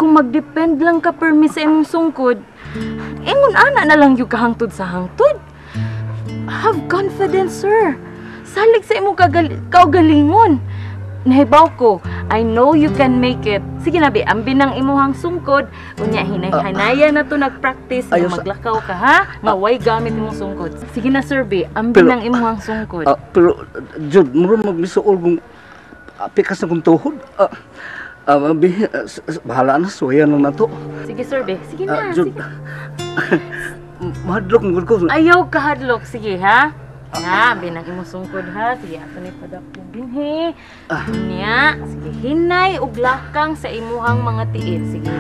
Kung magdepend lang ka permi sa imong sungkod, ingon ana na lang yung kahangtod sa hangtod. Have confidence, sir. Salig sa imong kaugalingon. Nahibaw ko, I know you can make it. Sige na, be, ambi ng imuhang sungkod. Unya, hinay-hinaya na to nag-practice nga maglakaw ka, ha? Nga way gamit imong sungkod. Sige na, sir, be, ambi ng imuhang sungkod. Pero, Jud, mura magmisuol kung pikas na kong tuhod. Bi, bahala na, suwayan na nato. Sige, sir, be. Sige na, Jud, sige. Mahadlok mo ko. Ayaw kahadlok. Sige, ha? Ha, binang imong sungkod, ha? Sige, ato ni padakpo dinhi. Nya, sige, hinay ug lakang sa imuhang mga tiil. Sige.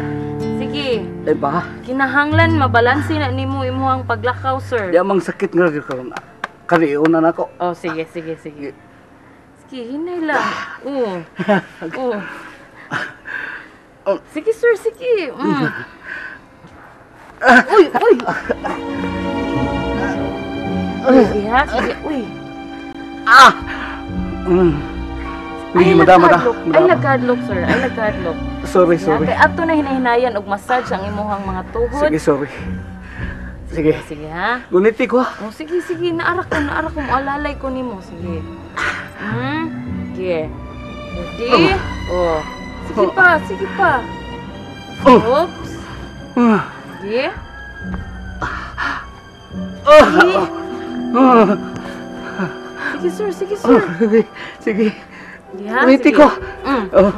Sige. Eh ba? Kinahanglan mabalanse na nimo imuhang paglakaw, sir. Di amang sakit nga gyud karon. Kariyon na nako. Oh, sige, sige, sige. Sige, hinay lang. Oo. Oo. Sige, sir, sige. Uy, uy. Sige, ha? Sige, uy. Ay, madama, nagkahadlok. Ay, madama. nagkahadlok, sir. Ay, nagkahadlok. Sorry, sorry. Kaya ato na hinahinayan og massage ang imuhang mga tuhod. Sige, sorry. Sige. Sige, ha? Guniti ko, ha? Oh, sige, sige. Naara ko, naara ko. Mualalay ko nimo. Sige. Sige. Ready? Oh. Sige pa, sige pa. Oh. Oops. Sige. Oh. Sige. Oh. Sige, sir. Sige, sir. Oh, sige, sige. Sige, ha? Guniti Sige. ko. Oh.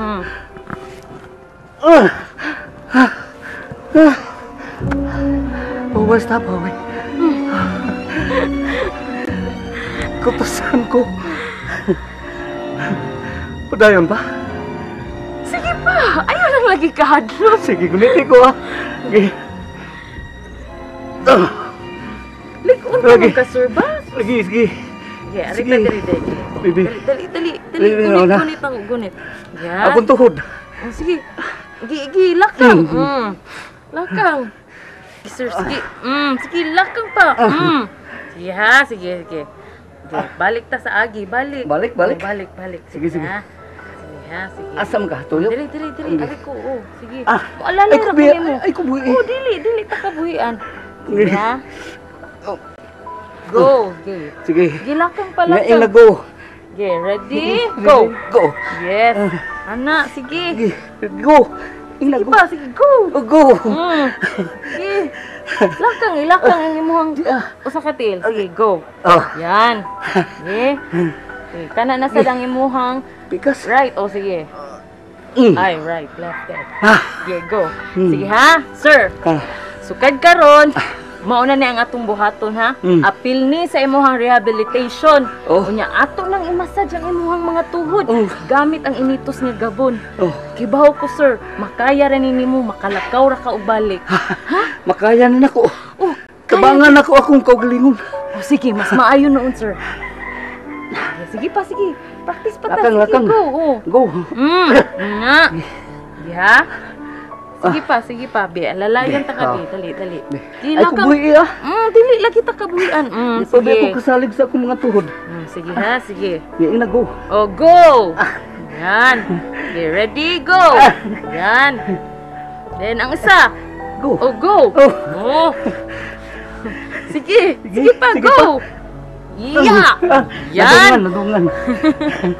Oh. Ah. Ah. Oh, stop, oh. Kutosan ko. Padayon ba? Sige pa! Ayaw lang lagi kahadlok. Sige, guniti ko, ha. Sige. Ah. Lig-on ka Lagi. mo ka, sir, ba? Lagi, sige. Sige, ari Sige. ka dali, dali. Baby. Dali, dali, dali. Dali, Baby, gunit, wala. gunit ang gunit. Yan. Akong tuhod. Oh, sige. Gi, gi, lakang. Lakang. Sige, sir, sige. Sige, lakang pa. Sige, ha? Sige, sige. Sige, balik ta sa agi, balik. Balik, balik. Oh, balik, balik. Sige, sige. Ha? Sige, ha? Sige. Asam ka, tuyo? Dali, dali, dali. Sige. Ari ko, oh. Sige. Ah, Mualalay ay, ra ko kubi, nimo. ay, kubi. Oh, dili, dili ta kabuhian. Sige, Sige. ha? Oh. Go. Sige. Sige. Sige, lakang pa, Ngayon na lakang. go. Sige, ready? Go. Go. Yes. Ana, sige. Sige. Go. Ina Sige go. pa, sige, go. Oh, go. Sige. Lakang, ilakang ang imuhang usa ka tiil. Sige, go. Oh, Yan. Sige. Sige, kana na sad ang imuhang pikas. right. Oh, sige. Ay, right, left, left. Sige, go. Sige ha, sir. Sukad karon, mauna ni ang atong buhaton, ha. Apil ni sa imuhang rehabilitation. Oh. Unya ato lang i-massage ang imuhang mga tuhod Oh. gamit ang initos nga gabon. Oh, Kibaw ko, sir, makaya ra ni nimo, makalakaw ra ka og balik. Makaya ni nako. Oh, kaya. Tabangan nako akong kaugalingon. Oh, sige, mas maayo noon, sir. Sige, sige pa, sige. Practice pa ta. Lakang, Sige, lakang. go. Oh. Go. Nga. Sige, ha? Sige pa, sige pa. Be, alalayan ta ka, be. Dali, dali. Sige, Ay, lakang. kubuhi ah. Dili lagi ta kabuhian. Di pa ba Sige. ako kasalig sa akong mga tuhod? Sige ha, sige. Ngayon na go. Oh, go! Yan. Okay, ready, go! Yan. Then, ang isa. Go. Oh, go! Oh. Oh. Sige, sige pa, Sige go! Yeah! Ah, Yan! Nadungan, nadungan.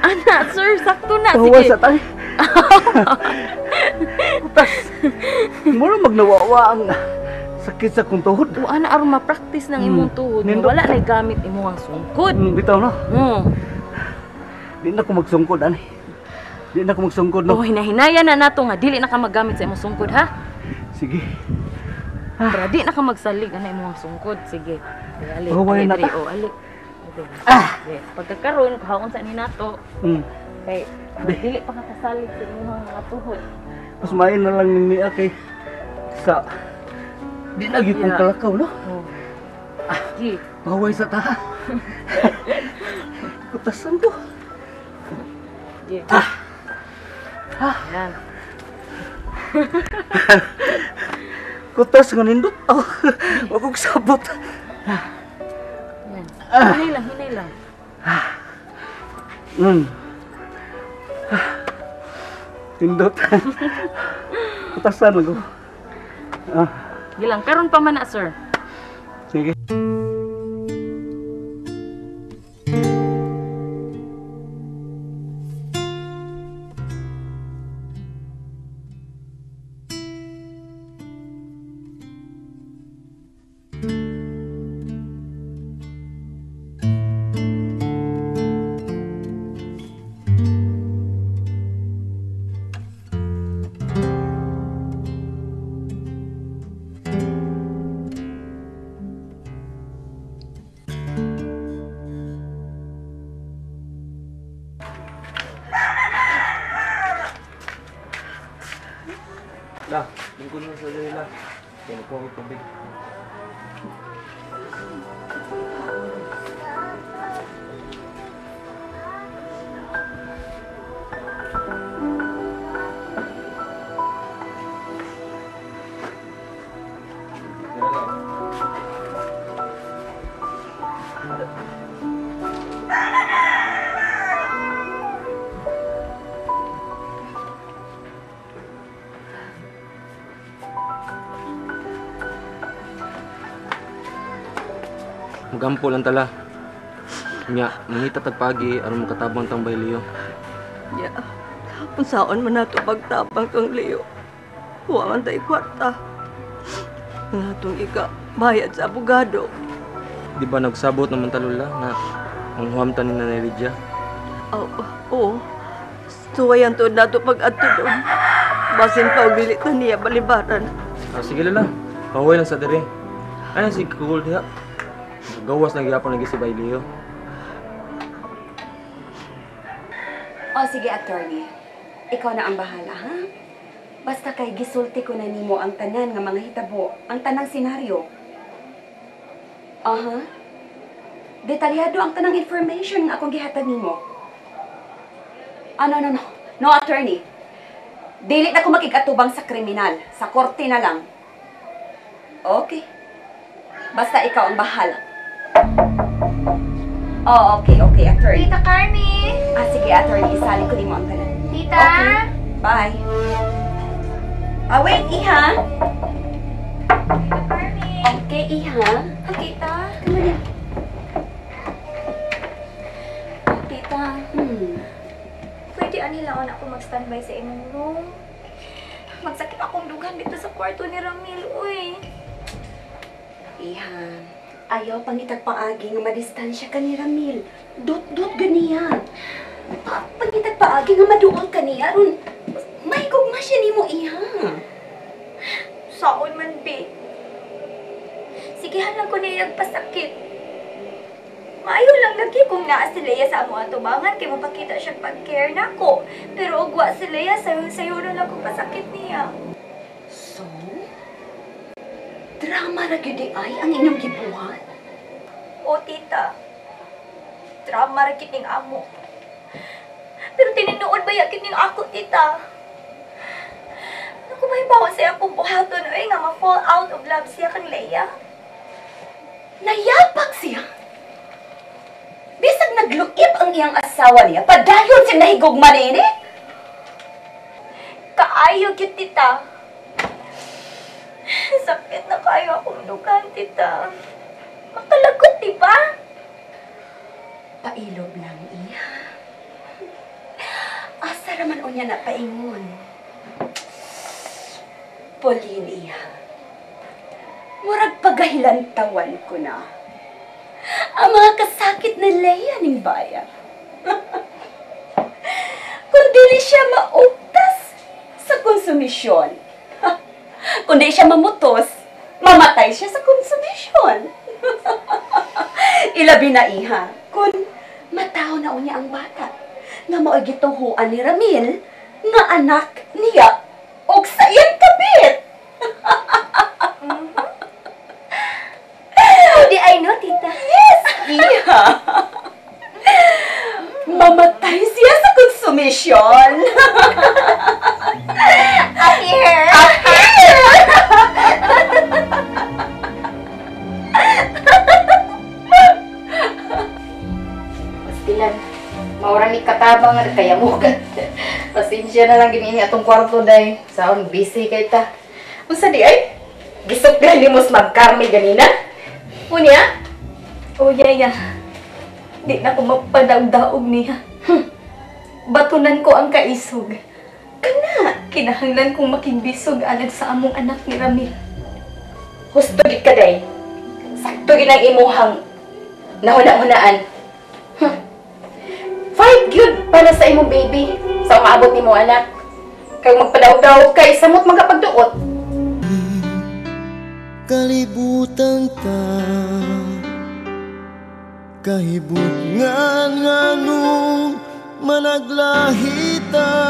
Ana, sir, sakto na. Tawa Sige. sa tayo. Kutas. Mura magnawawa ang sakit sa akong tuhod. O, ana, aron ma-practice ng imong tuhod. Nindot. Wala na gamit imong sungkod. Bitaw no. Di na ko magsungkod ani. Di na ko magsungkod no. Oh, hinahinaya na nato nga dili na ka magamit sa imong sungkod, ha? Sige. Pero di na ka magsalig ana imong sungkod. Sige. Sige, ali. Huway Ali, na diri, ta. oh, ali. Ali. Yes. Pagkakaroon, kuhaon sa ni nato. Kay dili pa ka kasalig sa imong mga tuhod. Mas maayo na lang ni kay sa di na gyud kong kalakaw no. Oh. Sige. Baway sa ta. Kutasan ko. Sige. Yan. Kutas nga nindot. Oh, wa kog sabot. Yan. Hinay lang, hinay lang. Pindot. Kutasan lang ko. Ah. Gilang karon pa man na, sir. Sige. La, lingkod na sa dila. Kaya nagkuha ko tubig. Magampo lang tala. Nya, mangita tagpagi aron makatabang tang bay Leo. Nya, unsaon man nato pagtabang kang Leo? Wa man tay kwarta. Natong ika bayad sa abogado. Di ba nagsabot naman ta Lola na manghuam ta ni Nanay Lydia? Oo, oo. Suwayan to nato pag-adto doon. Basin pa og dili ta niya balibaran. Ah, sige Lola, pahuway lang sa diri. Ay, si Kugol diha. Gawas na gyapon lagi si Bay Leo. O sige, attorney. Ikaw na ang bahala, ha? Basta kay gisulti ko na nimo ang tanan nga mga hitabo, ang tanang senaryo. Aha. Detalyado ang tanang information nga akong gihatag nimo. Ah, no, no, no. No, attorney. Dili na ko makig-atubang sa kriminal. Sa korte na lang. Okay. Basta ikaw ang bahala. Oh, okay, okay, attorney. Tita Carmi! Ah, sige, attorney. Isali ko nimo ang tanan. Tita! Okay, bye. Ah, wait, Iha. Tita Carmi! Okay, Iha. Tita? Come on in. Tita, Pwede anilaon ako mag-standby sa imong room. Magsakit akong dughan dito sa kwarto ni Ramil, uy. Iha, ayaw pangitag paagi nga madistansya ka ni Ramil. Dot-dot ganiya. Pangitag paagi nga maduol ka niya. Aron, mahigugma siya nimo, Iha. Saon man, be. Sigihan lang ko niya pasakit. Maayo lang lagi kung naa si Leia sa amo atubangan kay mapakita siya pag-care nako. Pero ugwa si Leia, sayo-sayo na lang kung pasakit niya. So, drama ra gyud ay ang inyong gibuhat? O, tita. Drama ra gyud ning amo. Pero tinuod ba ya gyud ning ako, tita? Naku, may bawa siya akong buhaton, oy, nga ma-fall out of love siya kang Leia. Nayabag siya? Bisag nagluib ang iyang asawa niya, padayon siyang nahigugma niini? Kaayo gyud, tita. Sakit na kayo akong dugan, tita. Makalagot, di ba? Pailob lang, iya. Asa raman unya na paingon. Pauline, iya. Murag pagahilantawan ko na. Ang mga kasakit ni Leia ning bayan. Kung dili siya maugtas sa konsumisyon. Kung di siya mamutos, mamatay siya sa konsumisyon. Ilabi na, iha, kung mataw na unya ang bata, nga mao'y gituhuan ni Ramil, nga anak niya, og sa iyang kabit. Di I know, tita. Yes, iha. Mamatay siya sa konsumisyon. Up here. Up here. Pastilan, maura ni katabang at kaya mo. Pasensya na lang gini atong kwarto day. Saon busy kay ta. Unsa di ay? Gisuklan ni mo Ma'am ganina? Unya? Oh, yaya. Di na ko mapadaog-daog niya. Batunan ko ang kaisog. Kana. Kinahanglan kong makigbisog alag sa among anak ni Ramil. Husto gid ka day. Sakto gid ang imuhang nahuna-hunaan. Fight gyud para sa imong baby sa umaabot nimo anak. Kay magpadaog-daog kay samot magkapagduot. Kalibutan ta kahibutngan nganong managlahita.